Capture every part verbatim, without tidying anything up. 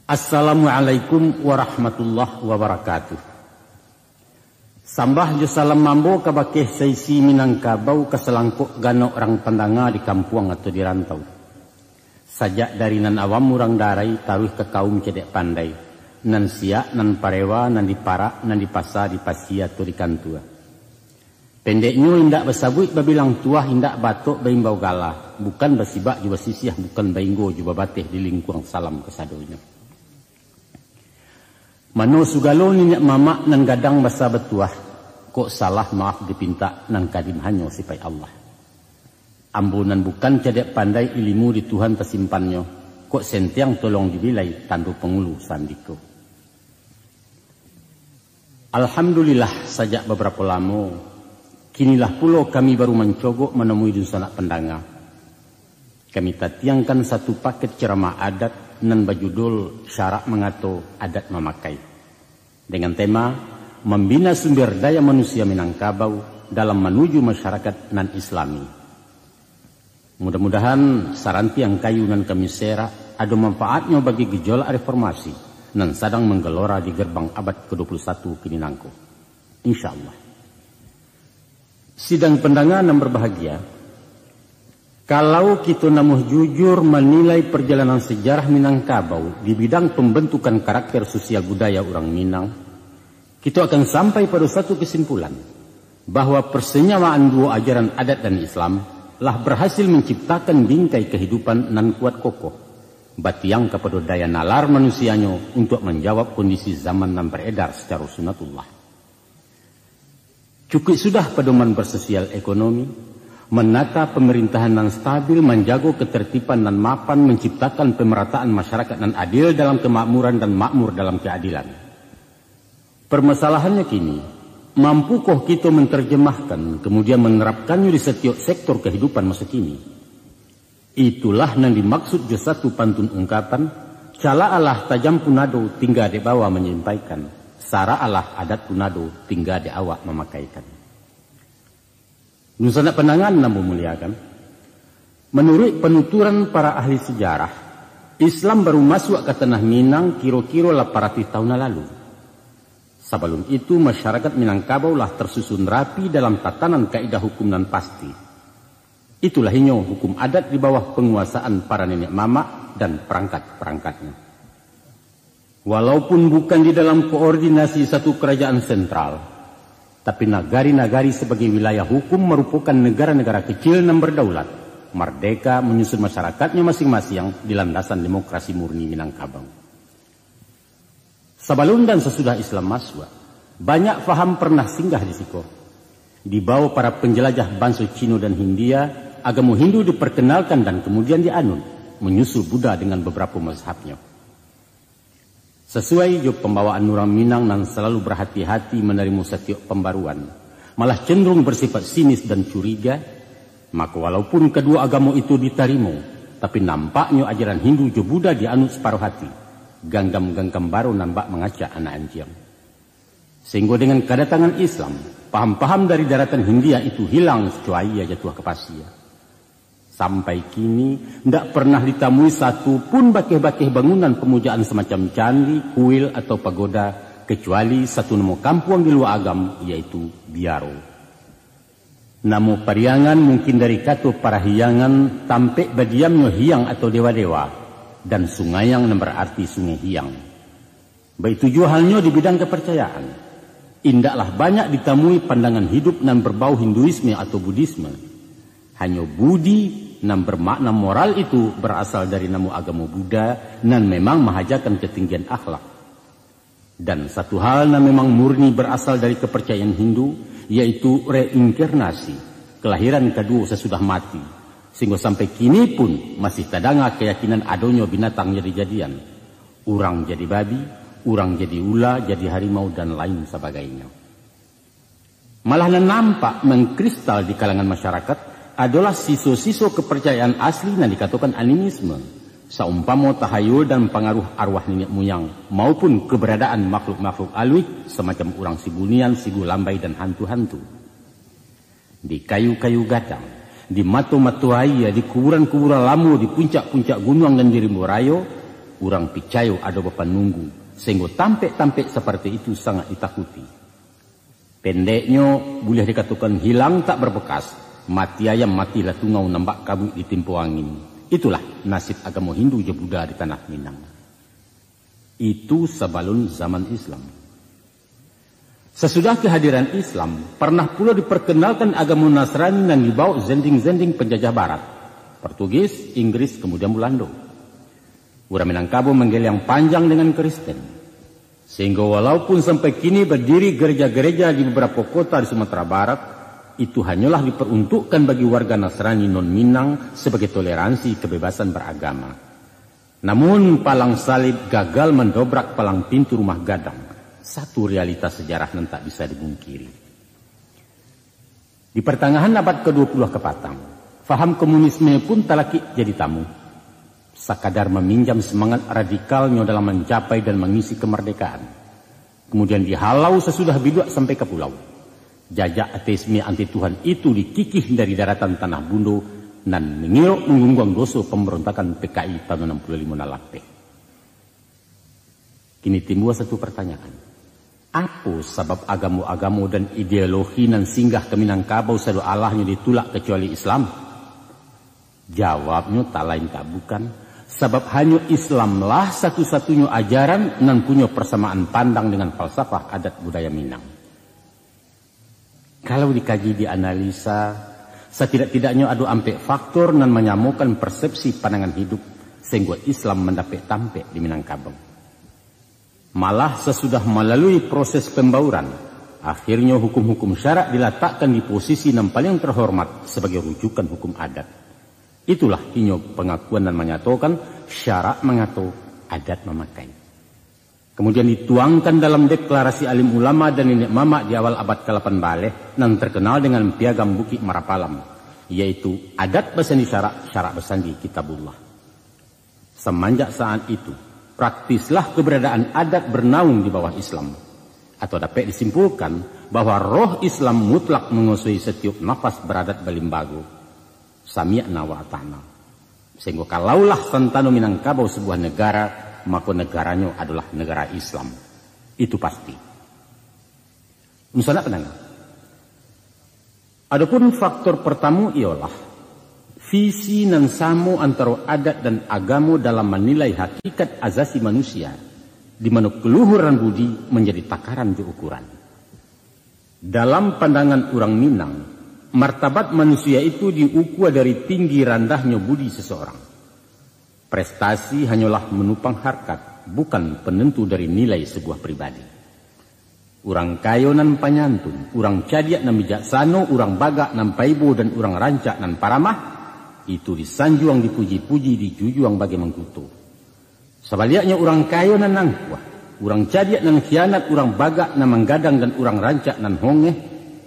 Assalamualaikum warahmatullahi wabarakatuh. Sambah jo salam mambo kabakeh saisi Minangkabau, ka salangkok ganok rang pandanga di kampuang atau di rantau. Sajak dari nan awam urang darai taruih ka kaum cadiak pandai, nan siak, nan parewa, nan di parak, nan di pasa, di pasia atau di kantua. Pendeknyo, indak basabuik babilang tuah, indak batok baimbau galah, bukan basibak jo basisiah, bukan bainggo jo babateh, di lingkuang salam kasadonyo. Mano sugalo niniak mamak nan gadang basa batuah, kok salah maaf dipintak, nan kadim hanyo sipaik Allah. Ambo nan bukan cadiak pandai, ilimu di Tuhan tasimpannyo, kok sentiang tolong dibilai, tando pangulu sandiko. Alhamdulillah, sajak babarapo lamo, kinilah pulo kami baru mancogok manemui dunsanak pandanga. Kami tatiangkan satu paket ceramah adat nan bajudul Syarak Mangato Adat Mamakai, dengan tema Mambina Sumber Daya Manusia Minangkabau dalam Manuju Masyarakat nan Islami. Mudah-mudahan sarantiang kayu nan kami serak ado manfaatnyo bagi gejolak reformasi nan sadang manggelora di gerbang abad kedua puluh satu kini nangko. Insya Allah. Sidang pandanga nan berbahagia, kalau kito namuah jujur manilai perjalanan sejarah Minangkabau di bidang pembentukan karakter sosial budaya urang Minang, kito akan sampai pado satu kesimpulan, bahwa persenyawaan duo ajaran adat dan Islam lah berhasil menciptakan bingkai kehidupan nan kuat kokoh, batiang kapado daya nalar manusianyo untuak manjawab kondisi zaman nan beredar secara sunatullah. Cukuik sudah padoman bersosial ekonomi, menata pemerintahan nan stabil, manjago ketertiban nan mapan, menciptakan pemerataan masyarakat nan adil dalam kemakmuran dan makmur dalam keadilan. Permasalahannyo kini, mampukoh kito menerjemahkan, kemudian menerapkannyo di setiap sektor kehidupan masa kini? Itulah nan dimaksud jo satu pantun ungkapan, "Calak alah tajam pun ado, tingga dek bawa manyampaikan. Sarak alah adat pun ado, tingga dek awak mamakaikan." Dunsanak pandanga nan ambo muliakan, manuruik panuturan para ahli sejarah, Islam baru masuak ka tanah Minang kiro-kiro lapan ratuih tahun nan lalu. Sabalun itu, masyarakat Minangkabau lah tersusun rapi dalam tatanan kaidah hukum nan pasti. Itulah inyo hukum adat di bawah penguasaan para niniak mamak dan perangkat-perangkatnyo. Walaupun bukan di dalam koordinasi satu kerajaan sentral, tapi nagari-nagari sabagai wilayah hukum marupokan negara-negara kecil nan berdaulat, mardeka, manyusun masyarakatnyo masing-masing di landasan demokrasi murni Minangkabau. Sabalun dan sasudah Islam masuak, banyak faham pernah singgah di siko. Dibawa para penjelajah banso Cino dan Hindia, agamo Hindu diperkenalkan dan kemudian dianut, menyusul Buddha dengan beberapa mazhabnyo. Sasuai jo pambawaan urang Minang nan salalu berhati-hati manarimo satiok pambaruan, malah cenderung bersifat sinis dan curiga, mako, walaupun kaduo agamo itu ditarimo, tapi nampaknyo ajaran Hindu jo Buddha dianut saparuh hati, ganggam-ganggam baro nan bak mangacak anak anjiang. Sehinggo dengan kadatangan Islam, paham-paham dari daratan Hindia itu hilang saco aia jatuah ka pasia. Sampai kini, ndak pernah ditamui satu pun bakeh-bakeh bangunan pamujaan samacam candi, kuil, atau pagoda, kecuali satu namo kampuang di Lua Agam, yaitu Biaro. Namo Pariangan mungkin dari kato parahiangan, tampek badiamnyo hiang atau dewa-dewa, dan Sungaiang nan berarti Sungai Hiang. Baitu juo halnyo di bidang kaparcayaan. Indaklah banyak ditamui pandangan hidup nan berbau Hinduisme atau Buddhisme. Hanyo budi nan bermakna moral itu berasal dari namo agamo Buddha nan memang mahajakan ketinggian akhlak. Dan satu hal nan memang murni berasal dari kaparcayaan Hindu, yaitu reinkarnasi, kelahiran kaduo sasudah mati, sehinggo sampai kini pun masih tadanga kayakinan adonyo binatang jadi-jadian, urang jadi babi, urang jadi ula, jadi harimau, dan lain sabagainyo. Malah nan nampak mengkristal di kalangan masyarakat adolah siso-siso kaparcayaan asli nan dikatokan animisme, saumpamo tahayul dan pangaruh arwah niniak muyang, maupun keberadaan makhluk-makhluk aluih, samacam urang Sibunian, Sigulambai, dan hantu-hantu. Di kayu-kayu gadang, di mato-mato aia, di kuburan-kuburan lamo, di puncak-puncak gunuang, dan di rimbo rayo, Urang picayo ado bapanunggu, sahinggo tampek-tampek saparti itu sangat ditakuti. Pendeknyo, buliah dikatokan hilang tak barbakas, mati ayam mati lah tungau nan bak kabuik ditimpo angin. Itulah nasib agamo Hindu jo Buddha di tanah Minang. Itu sabalun zaman Islam. Sasudah kehadiran Islam, parnah pulo diparkenalkan agamo Nasrani nan dibaok zending-zending panjajah Barat, Portugis, Inggris, kamudian Bulando. Urang Minangkabau manggeliang panjang dengan Kristen. Sahinggo walaupun sampai kini badiri gareja-gareja di babarapo kota di Sumatera Barat, itu hanyolah diparuntukkan bagi warga Nasrani non-Minang sabagai toleransi kabebasan baragama. Namun, palang salib gagal mandobrak palang pintu rumah gadang, satu realitas sejarah nan tak bisa dipungkiri. Di partangahan abad kadua puluah kapatang, faham komunisme pun talakik jadi tamu, sakadar maminjam samangat radikalnyo dalam mancapai dan mangisi kamardekaan. Kamudian dihalau sasudah biduak sampai ka pulau. Jajak ateisme anti Tuhan itu dikikih dari daratan tanah bundo nan mangirok manggungguang doso pambarontakan P K I tahun anam puluah limo nan lapeh. Kini timbua satu partanyaan. Apo sabab agamo-agamo dan ideologi nan singgah ka Minangkabau sado alahnyo ditulak kacuali Islam? Jawabnyo tak lain tak bukan, sabab hanyo Islamlah satu-satunyo ajaran nan punyo parsamaan pandang dengan falsafah adat budaya Minang. Kalau dikaji, dianalisa, satidak-tidaknyo ado ampek faktor nan manyamokan persepsi pandangan hidup, sahinggo Islam mandapek tampek di Minangkabau. Malah sasudah malalui proses pambauran, akhirnyo hukum-hukum syarak dilatakkan di posisi nan paliang tarhormat sabagai rujukan hukum adat. Itulah inyo pangakuan nan manyatokan, syarak mangato, adat mamakai. Kamudian dituangkan dalam deklarasi alim ulama dan niniak mamak di awal abad kalapan baleh, nan tarkenal dengan Piagam Bukik Marapalam, yaitu adat basandi syarak, syarak basandi Kitabullah. Samanjak saat itu, praktislah kabaradaan adat banaung di bawah Islam. Atau dapek disimpulkan bahwa roh Islam mutlak manguasoi satiok nafas baradat balimbago. Sami'na wa ata'na. Sahinggo kalaulah santano Minangkabau sabuah nagara, mako nagaranyo adolah nagara Islam. Itu pasti. Dunsanak pandanga. Adopun faktor partamo iyolah, visi nan samo antaro adat dan agamo dalam manilai hakikat azasi manusia, di mano kaluhuran budi manjadi takaran jo ukuran. Dalam pandangan urang Minang, martabat manusia itu diukua dari tinggi randahnyo budi seseorang. Prestasi hanyolah manupang harkat, bukan panantu dari nilai sabuah pribadi. Urang kayo nan panyantun, urang cadiak nan bijaksano, urang bagak nan paibo, dan urang rancak nan paramah, itu disanjuang dipuji-puji, dijujuang bagai mangkuto. Sabaliaknyo, urang kayo nan angkuah, urang cadiak nan khianat, urang bagak nan manggadang, dan urang rancak nan hongeh,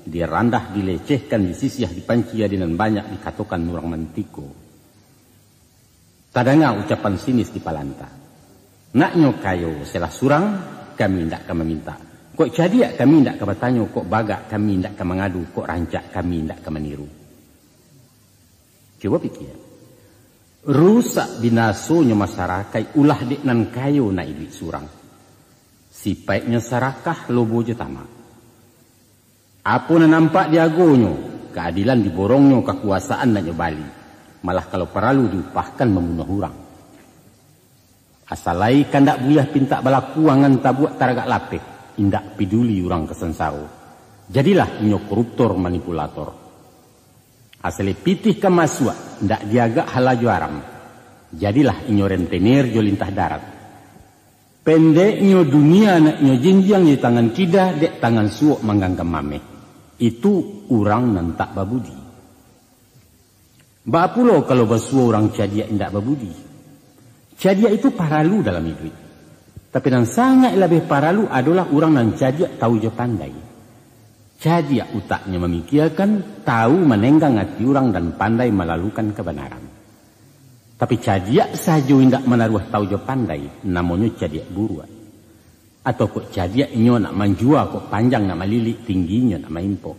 dirandah, dilecehkan, disisiah, dipanci, adi nan banyak dikatokan urang mantiko. Tadanga ucapan sinis di palanta. Naknyo kayo salah surang, kami indak ka mamintak. Kok cadiak, kami indak ka batanyo. Kok bagak, kami indak ka mangadu. Kok rancak, kami indak ka maniru. Cubo pikia. Rusak binasonyo masarakaik ulah dek nan kayo nak iduik surang. Sipaiknyo sarakah, lobo jo tamak. Apo nan nampak diagonyo, kaadilan diborongnyo, kakuasaan nak nyo bali. Malah kalau paralu diupahkan mambunuah urang. Asa lai kandak buliah pintak balaku angan tabuak taragak lapeh, indak piduli urang ka sansaro. Jadilah inyo koruptor manipulator. Asa lai pitih ka masuak, indak diagak halajo aram. Jadilah inyo rentenir jo lintah darat. Pendeknyo dunia nak inyo jinjiang di tangan kida, dek tangan suok mangganggam mameh. Itu urang nan tak babudi. Baa pulo kalau basuo urang cadiak indak babudi? Cadiak itu paralu dalam iduik. Tapi nan sangaik labiah paralu adolah urang nan cadiak tahu jo pandai. Cadiak utaknyo mamikiakan, tahu manenggang ati urang, dan pandai malalukan kabanaran. Tapi cadiak sajo indak manaruah tahu jo pandai, namonyo cadiak buruak. Atau kok cadiak inyo nak manjua, kok panjang nak malilik, tingginyo nak maimpok.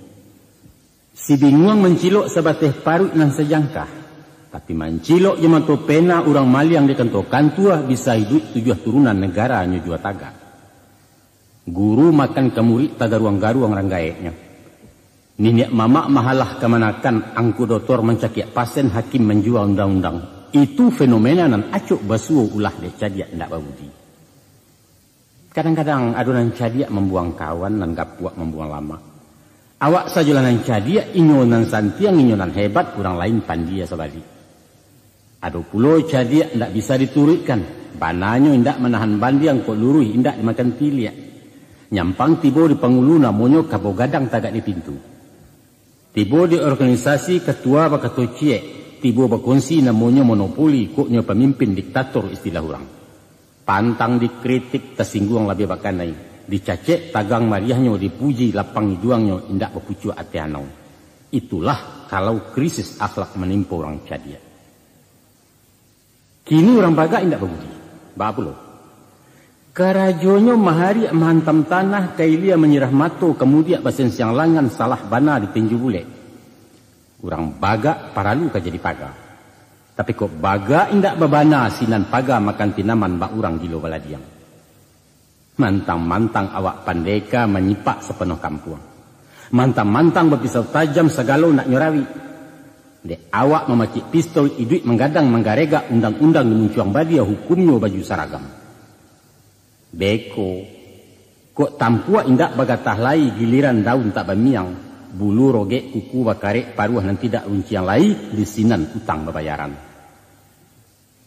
Si binguang mancilok sabateh paruik nan sajangkah. Tapi mancilok jo mato pena urang maliang di kantua-kantua bisa iduik tujuah turunan nagaranyo jua tagak. Guru makan ka murik tagaruang-garuang ranggaeknyo. Niniak mamak mahalah kamanakan, angku dotor mancakiak pasen, hakim manjua undang-undang. Itu fenomena nan acok basuo ulah dek cadiak indak babudi. Kadang-kadang ado nan cadiak mambuang kawan, nan gapuak mambuang lamak. Awak sajolah nan cadiak, inyo nan santiang, inyo nan hebat, urang lain pandie sabalik. Ado pulo cadiak indak bisa dituruikkan, bananyo indak manahan bandiang, kok luruih indak dimakan tiliak. Nyampang tibo di pangulu namonyo kabo gadang tagak di pintu. Tibo di organisasi katua bakato ciek, tibo bakonsi namonyo monopoli, kok nyo pamimpin diktator istilah urang. Pantang dikritik tasingguang labiah bakanai, dicacek tagang mariahnyo, dipuji lapang iduangnyo indak bapucuak ateh anau. Itulah kalau krisis akhlak manimpo urang cadiak. Kini urang bagak indak babudi. Baa pulo? Karajonyo mahariak mahantam tanah, ka ilia manyirah mato, ka mudiak basensiang langan, salah bana di tinju bulek. Urang bagak paralu ka jadi paga. Tapi kok bagak indak babana, sinan paga makan tinaman bak urang gilo baladiang. Mantang-mantang awak pandeka manyipak sapanuah kampuang. Mantang-mantang bapisau tajam sagalo nak nyo rawik. Dek awak mamacik pistol, iduik manggadang manggaregak, undang-undang di muncuang badia, hukumnyo baju saragam. Beko, kok tampuak indak bagatah lai, giliran daun tak bamiang, bulu rogek kuku bakarek, paruah nan tidak runciang lai, di sinan utang babayaran.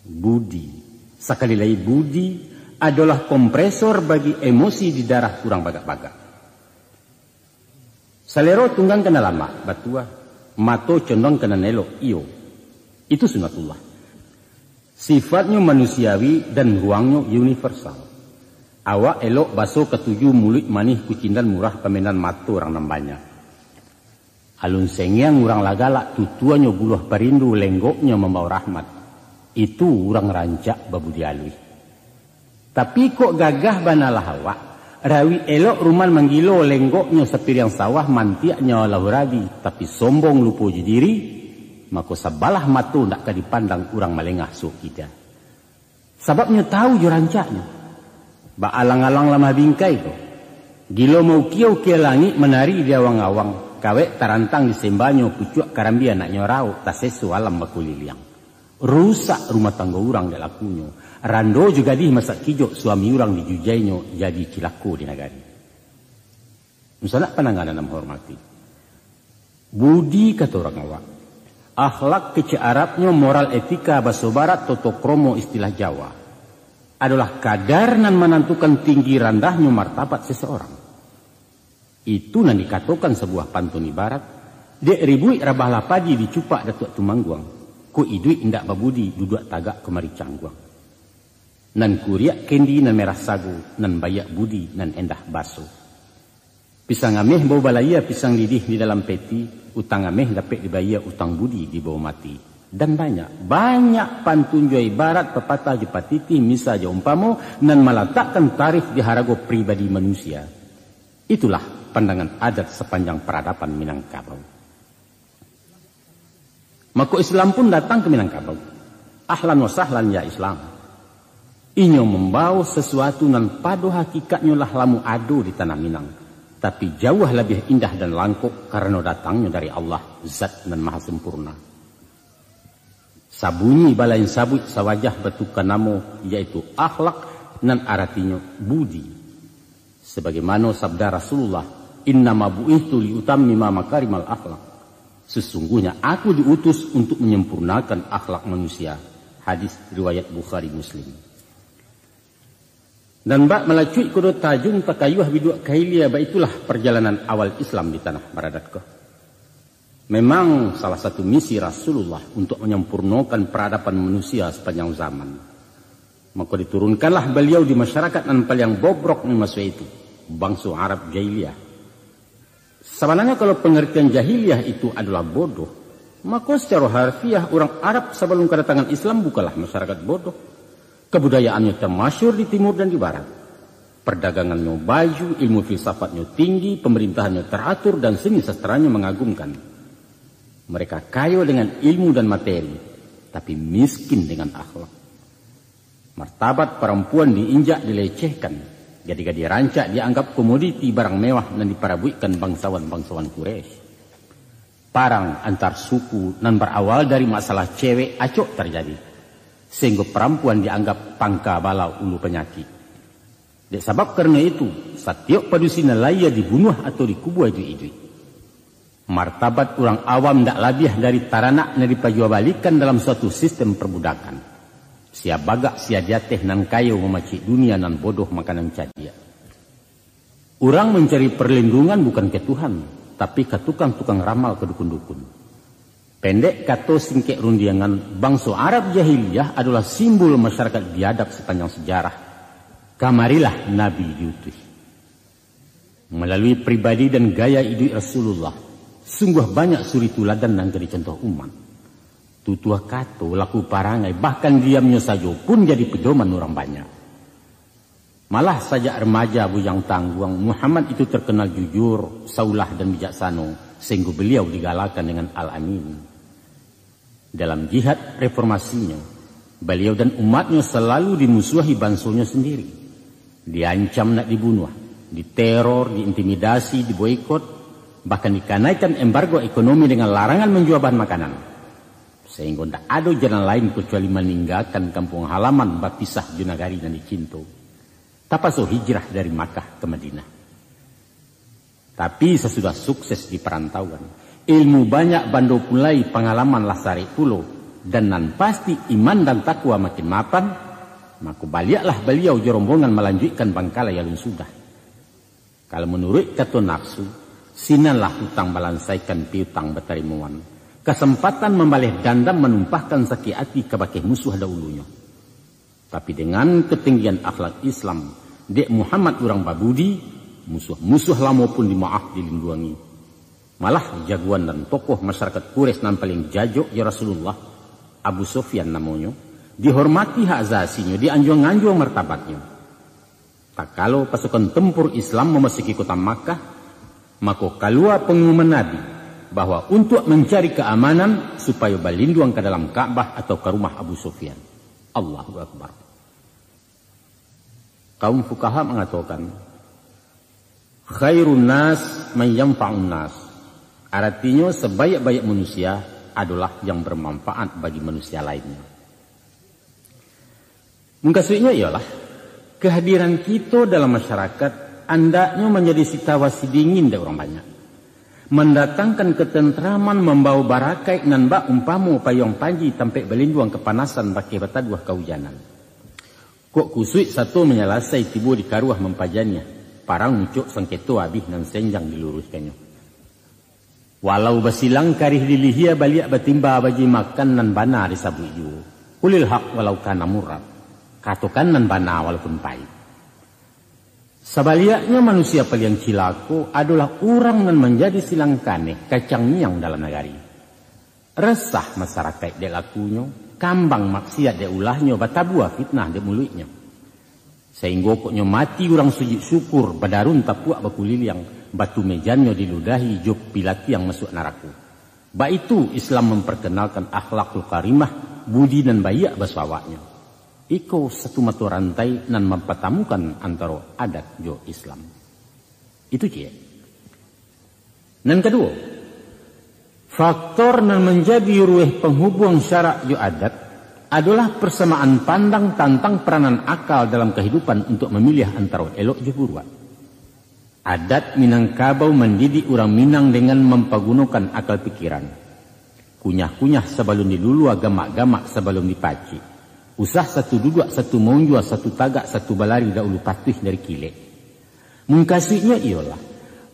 Budi, sakali lai budi, adolah kompresor bagi emosi di darah urang bagak-bagak. Salero tunggang ka nan lamak, batua, mato condong ka nan elok, iyo. Itu sunatullah. Sifatnyo manusiawi dan ruangnyo universal. Awak elok baso katuju, muluik manih kucindan, murah pamenan mato urang nan banyak. Alun sengiang urang lah galak, tutuanyo buluah parindu, lenggoknyo mambao rahmat. Itu urang rancak babudi aluih. Tapi kok gagah banalah awak, rawik elok ruman manggilo, lenggoknyo sapiriang sawah, mantiaknyo alah urabi, tapi sombong lupo jo diri, mako sabalah mato ndak ka dipandang urang malengah suok kida. Sabab nyo tahu jo rancaknyo. Baalang-alang lamah bingkai ko. Gilo maukia-ukia langik, manari di awang-awang, kawek tarantang di sembanyo, pucuak karambia nak nyo rauk, taseso alam bakuliliang. Rusak rumah tanggo urang dek lakunyo. Rando jo gadih masak kijok, suami urang dijujainyo, jadi cilako di nagari. Dunsanak pandanga nan ambo hormati. Budi, kato urang awak. Akhlak kecek Arabnyo, moral etika baso Barat, toto kromo istilah Jawa, adolah kadar nan manantukan tinggi randahnyo martabat seseorang. Itu nan dikatokan sabuah pantun ibarat, dek ribuik rabahlah padi, dicupak Datuak Tumangguang, kok iduik indak babudi, duduak tagak kamari cangguang. Nan kuriak kendi, nan merah sagu, nan baiak budi, nan endah baso. Pisang ameh bao balayia, pisang lidih di dalam peti, utang ameh dapek dibayia, utang budi dibawa mati. Dan banyak, banyak pantun jo ibarat, papatah jo patitih, misa jo umpamo, nan malatakkan tarif di harago pribadi manusia. Itulah pandangan adat sapanjang paradaban Minangkabau. Mako Islam pun datang ka Minangkabau. Ahlan wa sahlan ya Islam. Inyo mambawo sasuatu nan pado hakikatnyo lah lamo ado di tanah Minang, tapi jauah labiah indah dan langkok karano datangnyo dari Allah, Zat nan Maha Sempurna. Sabunyi balain sabuik, sawajah batuka namo, yaitu akhlak, nan aratinyo budi. Sabagaimano sabda Rasulullah, "Innama bu'itsu liutammima makarimal akhlak." Sesungguhnya aku diutus untuk menyempurnakan akhlak manusia. Hadis riwayat Bukhari Muslim. Dan bak malacuik kudo tajun, takayuah biduak ka ilia, baitulah parjalanan awal Islam di tanah Baradat ko. Memang salah satu misi Rasulullah untuk menyempurnakan peradaban manusia sepanjang zaman. Mako diturunkanlah baliau di masyarakat nan paliang bobrok di maso itu, bangso Arab jahiliah. Sabananyo kalau pangartian jahiliah itu adolah bodoh, mako sacaro harfiah urang Arab sabalum kadatangan Islam bukanlah masyarakat bodoh. Kabudayaannyo tamasyur di timur dan di barat. Pardagangannyo baju, ilmu filsafatnyo tinggi, pamarintahannyo taratur, dan seni sastranyo mangagumkan. Mereka kayo dengan ilmu dan materi. tapi miskin dengan akhlak. Martabat parampuan diinjak, dilecehkan, gadih-gadih rancak dianggap komoditi barang mewah nan diparabuikkan bangsawan-bangsawan Quraisy. Parang antar suku nan barawal dari masalah cewek acok tarjadi, sahinggo parampuan dianggap pangka bala ulu panyakik. Dek sabab karano itu, satiok padusi nan lahia dibunuah atau dikubua iduik-iduik. Martabat urang awam ndak labiah dari taranak nan dipajuabalikan dalam suatu sistem perbudakan. Sia bagak, sia di ateh, nan kayo mamacik dunia, nan bodoh makanan cadiak. Urang mancari perlindungan bukan ka Tuhan, tapi ka tukang-tukang ramal, ka dukun-dukun. Pendek kato, singkek rundiangan, bangso Arab jahiliah adolah simbol masyarakat biadab sapanjang sajarah. Kamarilah Nabi diutuih. Malalui pribadi dan gaya iduik Rasulullah, sungguah banyak suri tuladan nan ka dicontoh umat. Tutuah kato, laku parangai, bahkan diamnyo sajo pun jadi pedoman urang banyak. Malah sajak remaja bujang tangguang, Muhammad itu terkenal jujur, saulah, dan bijaksano, sahinggo baliau digalakan dengan Al-Amin. Dalam jihad reformasinyo, baliau dan umatnyo salalu dimusuahi bansonyo sendiri. Diancam nak dibunuah, diteror, diintimidasi, diboikot, bahkan dikanaikan embargo ekonomi dengan larangan manjua bahan makanan. Sahinggo ndak ado jalan lain kacuali maninggakan kampuang halaman, bapisah jo nagari nan dicinto. Tapaso hijrah dari Makkah ka Madinah. Tapi sasudah sukses di parantauan, ilmu banyak bando pulai, pangalaman lah sarek pulo, dan nan pasti iman dan takwa makin mapan, mako baliaklah baliau jo rombongan malanjuikkan bangkalai alun sudah. Kalau manuruik kato nafsu, sinanlah utang balansaikan, piutang batarimoan. Kasampatan mambaleh dandam, manumpahkan sakik ati kabakeh musuah daulunyo. Tapi dengan katinggian akhlak Islam, dek Muhammad urang babudi, musuah-musuah lamo pun dimaaf, dilinduangi. Malah jagoan dan tokoh masyarakat Quraisy nan paling jajok, yo Rasulullah, Abu Sufyan namonyo, dihormati hak azasinyo, dianjuang-anjuang martabatnyo. Takalo pasukan tempur Islam mamasuki kota Makkah, mako kalua pangumuman Nabi, bahwa untuak mancari kaamanan supayo balinduang ka dalam Ka'bah atau ka rumah Abu Sufyan. Allahu Akbar. Kaum fukaha mangatokan, "Khairun nas man yanfa'un nas." Aratinyo, sabaik-baik manusia adolah yang bermanfaat bagi manusia lainnyo. Mukasuiknyo iyolah, kehadiran kito dalam masyarakat andaknyo manjadi sitawasi dingin dek urang banyak, mandatangkan ketentraman, mambawa barakaik nan bak umpamo payuang panji tampek balinduang kapanasan, bakeh bataduah kaujanan. Kok kusuik sato manyalasai, tibo di karuah mampajaniah, parang mucok sangketo abih nan senjang diluruihkannyo. Walau basilang karih dilihia, baliak batimba baji makan, nan bana disabuik juo. Qulil haq walau kana murra. Katokan nan bana walaupun pahik. Sabaliaknyo, manusia paliang cilako adolah urang nan manjadi silang kaneh, kacang miang dalam nagari. Resah masarakaik dek lakunyo, kambang maksiat dek ulahnyo, batabua fitnah dek muluiknyo. Sainggo kok nyo mati urang sujuik syukur, badarun tapuak bakuliliang, batu mejannyo diludahi jo pilatiang masuak narako. Baitu Islam mamparkenalkan akhlakul karimah, budi nan baiak basuawaknyo. Iko satu mato rantai nan mampatamukan antaro adat jo Islam. Itu ciek. Nan kaduo, faktor nan manjadi rueh panghubuang syarak jo adat adolah parsamaan pandang tantang peranan akal dalam kahidupan untuak mamiliah antaro elok jo buruak. Adat Minangkabau mandidik urang Minang dengan mampagunokan akal pikiran. Kunyah-kunyah sabalun dilulua, gamak-gamak sabalun dipacik. Usah satu duduak, satu maunjua, satu tagak, satu balari, daulu patuih dari kilek. Mukasuiknyo iyolah,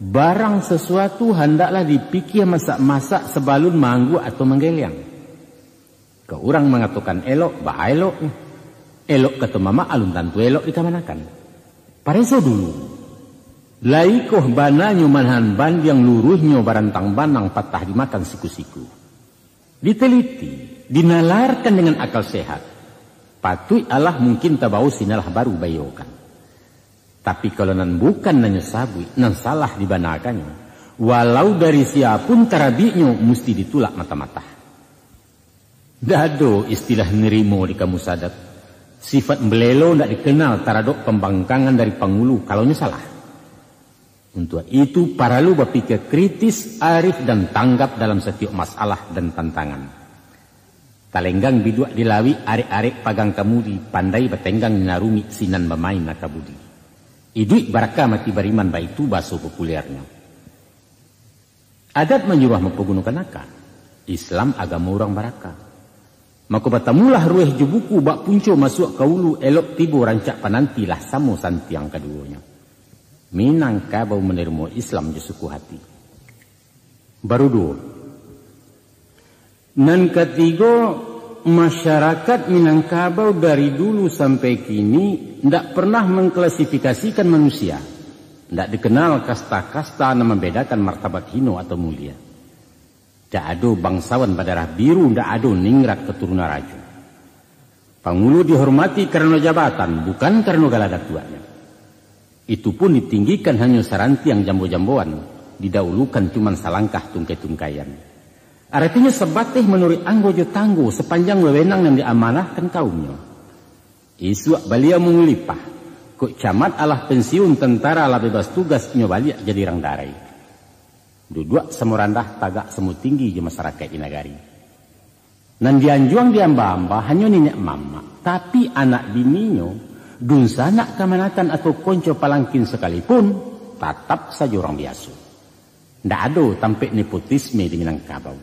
barang sasuatu handaklah dipikia masak-masak sabalun maangguak atau manggeliang. Kok urang mangatokan elok, baa eloknyo. Elok kato mamak alun tantu elok dikamanakan. Pareso dulu. Laikoh bananyo manahan bandiang, luruihnyo barantang banang, patah dimakan siku-siku. Diteliti, dinalarkan dengan akal sehat. Patuik alah mungkin tabao sinalah baru baiyokan. Tapi kalau nan bukan nan nyo sabuik, nan salah dibanakannyo, walau dari sia pun tarabiknyo, musti ditulak mata-mata. Ndak ado istilah nirimo di kamus adat. Sifat mbelelo ndak dikenal taradok pambangkangan dari pangulu kalau nyo salah. Untuak itu, paralu bapikir kritis, arif, dan tanggap dalam satiok masalah dan tantangan. Talenggang biduak di lawik, arek-arek pagang kamudi, pandai batenggang di narumik sinan bamain aka budi. Iduik baraka mati bariman, baitu baso populernyo. Adat manyuruah mampagunokan aka. Islam agamo urang baraka. Mako batamulah rueh jo buku, bak punco masuak ka ulu, elok tibo rancak pananti, lah samo santiang kaduonyo. Minangkabau manarimo Islam jo suku hati. Baru duo. Nan katigo, masyarakat Minangkabau dari dulu sampai kini ndak pernah mengklasifikasikan manusia. Ndak dikenal kasta-kasta nan mambedakan martabat hino atau mulia. Ndak ado bangsawan badarah biru, ndak ado ningrat katurunan rajo. Pangulu dihormati karano jabatan, bukan karano gala datuaknyo. Itu pun ditinggikan hanyo sarantiang jambo-jamboan, didahulukan cuman salangkah tungkai-tungkaian. Aratinyo sabateh manuruik anggo jo tanggo sapanjang wewenang nan diamanahkan kaumnyo. Isuak baliau mangulipah, kok camat alah pensiun, tantara lah bebas tugas, inyo baliak jadi rang darai. Duduak samo randah, tagak samo tinggi jo masarakaik di nagari. Nan dianjuang diamba-amba hanyo niniak mamak, tapi anak bininyo, dunsanak kamanakan atau konco palangkin sakalipun, tatap sajo urang biaso. Ndak ado tampek nepotisme di Minangkabau.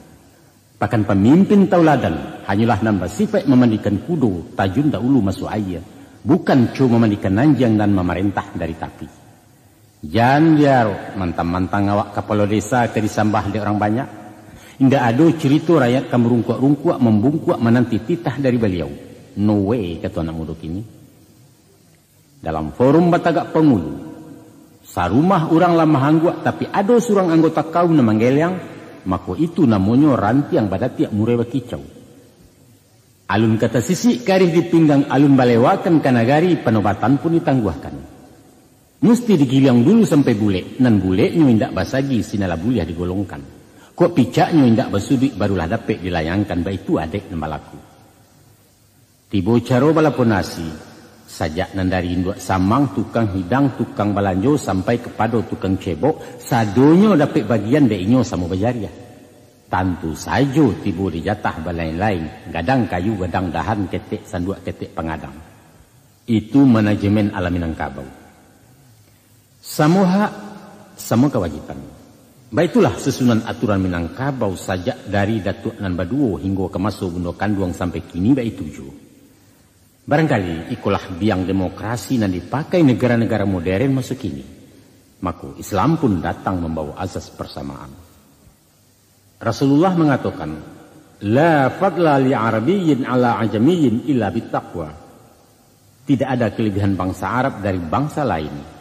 Bahkan pamimpin tauladan hanyolah nan basipaik mamandikan kudo tajun dahulu masuak aia, bukan co mamandikan anjiang nan mamarentah dari tapi. Jan diarok, mantang-mantang awak kapalo desa ka disambah dek urang banyak. Indak ado curito rakyat ka marungkuak-rungkuak, mambungkuak mananti titah dari baliau. No way, kato anak mudo kini. Dalam forum batagak pangulu, sarumah urang lah mahangguak, tapi ado surang anggota kaum nan manggeliang, mako itu namonyo rantiang badatiak, murai bakicau. Alun ka tasisik karih di pinggang, alun balewakan ka nagari, panobatan pun ditangguahkan. Musti digiliang dulu sampai bulek, nan buleknyo indak basagi, sinan lah buliah digolongkan. Kok picaknyo indak basuduik, barulah dapek dilayangkan, baitu adaik nan balaku. Tibo caro balapor nasi, sajak nan dari induak samang, tukang hidang, tukang balanjo, sampai kapado tukang cebok, sadonyo dapek bagian dek inyo samo bajariah. Tantu sajo tibo di jatah balain-lain, gadang kayu, gadang dahan, ketek sanduak, ketek pangadang. Itu manajemen ala Minangkabau. Samo hak, samo kawajiban. Baitulah susunan aturan Minangkabau sajak dari datuak nan baduo hinggo ka maso bundo kanduang sampai kini baitu juo. Barangkali ikolah biang demokrasi nan dipakai negara-negara moderen maso kini. Mako, Islam pun datang mambawa azas persamaan. Rasulullah mangatokan, "La fadla li Arabiyyin ala Ajamiyyin illa bittaqwa." Tidak ada kelebihan bangsa Arab dari bangsa lain,